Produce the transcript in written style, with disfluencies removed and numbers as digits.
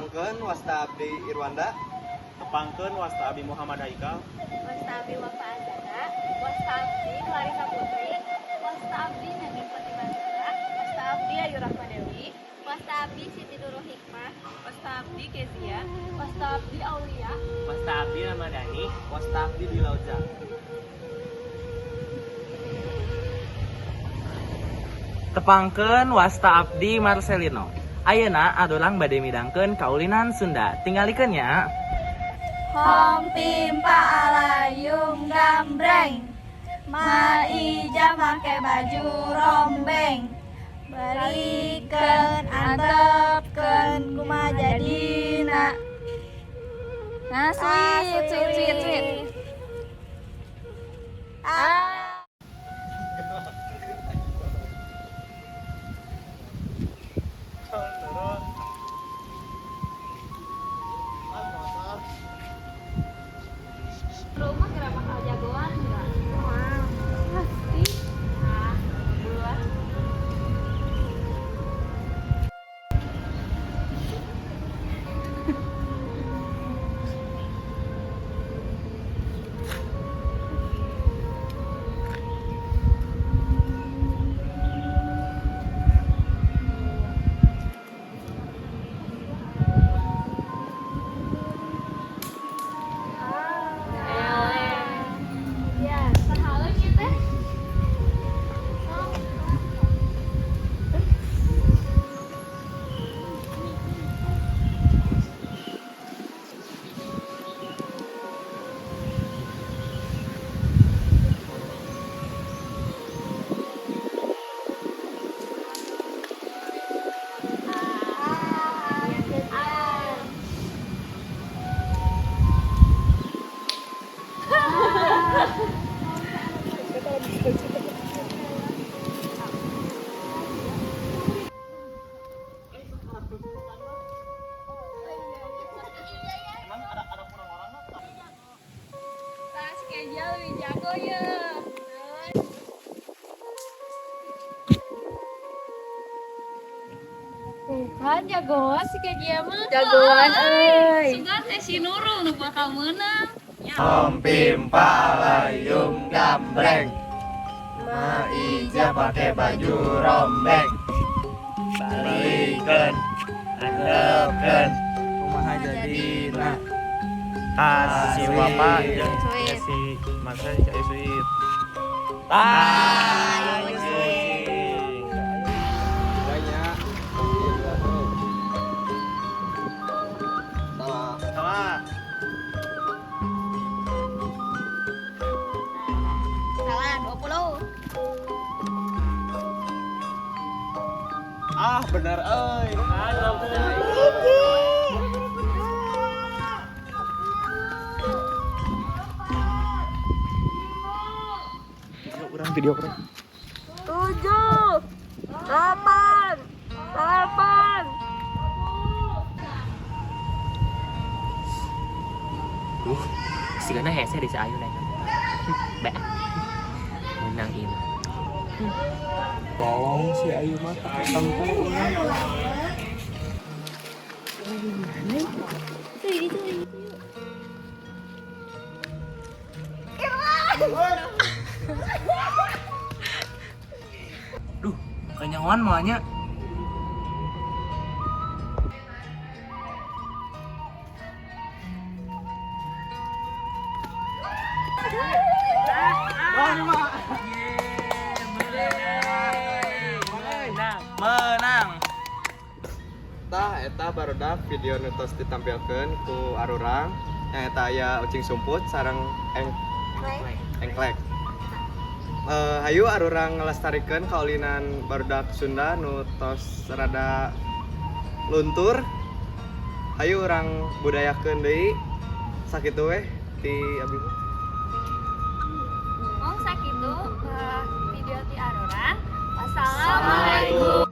Tepangkeun wasta abdi Irwanda. Tepangkeun wasta abdi Muhammad Haikal. Wasta abdi Wafa Azana, wasta abdi Clarissa Putri, wasta abdi Neneng Fatimah Zahra, wasta abdi Ayu Rahmadewi, wasta abdi Siti Nurul Hikmah, wasta abdi Kezia, wasta abdi Aulia, wasta abdi Ramadhani, wasta abdi Bilauza. Tepangkeun wasta abdi Marcelino. Ayeuna adulang bade midangkeun kaulinan Sunda. Tingalikeun nya. Hong pimpa alayung gambreng, Maija make baju rombeng, balikeun antepkeun kumaha jadina. Nah, sweet, sweet, sweet, sweet. Ah. Rumah kira bakal jagoan enggak? Wah, pasti. Ah, bulan. Ya, saha lagi teh? Emang ada kurang orang nggak? Tah, si Kezia lebih jago ya. Kan jagoan si Kezia mah. Jagoan euy. Sugan teh si Nurul nu bakal meunang. Hong pimpa alayung gambreng, Maija pakai baju rombeng, balikeun antepkeun kumaha jadina. Ah, si Bapak jeung Sweet. si Marcel si Ayu Sweet. Ah, Ayu Sweet. Banyak. Salah. Salah. Salah 20. Ah, bener euy. Ah, 20. Urang video urang. 7 8 8. Sigana hese di si Ayu neng. Be. Menang ieu. Tolong si Ayu mah pakai kangkung. Duh, kanyahoan moalnya. Menang. Tah eta barudak video nu tos ditampilkeun ku arurang yang eta aya ucing sumput sareng engklek. Hayu arurang ngelestarikeun kaulinan barudak Sunda nu tos rada luntur. Hayu urang budayakeun deui sakitu weh ti abi mah. Mong sakitu video ti arurang. Wassalamualaikum.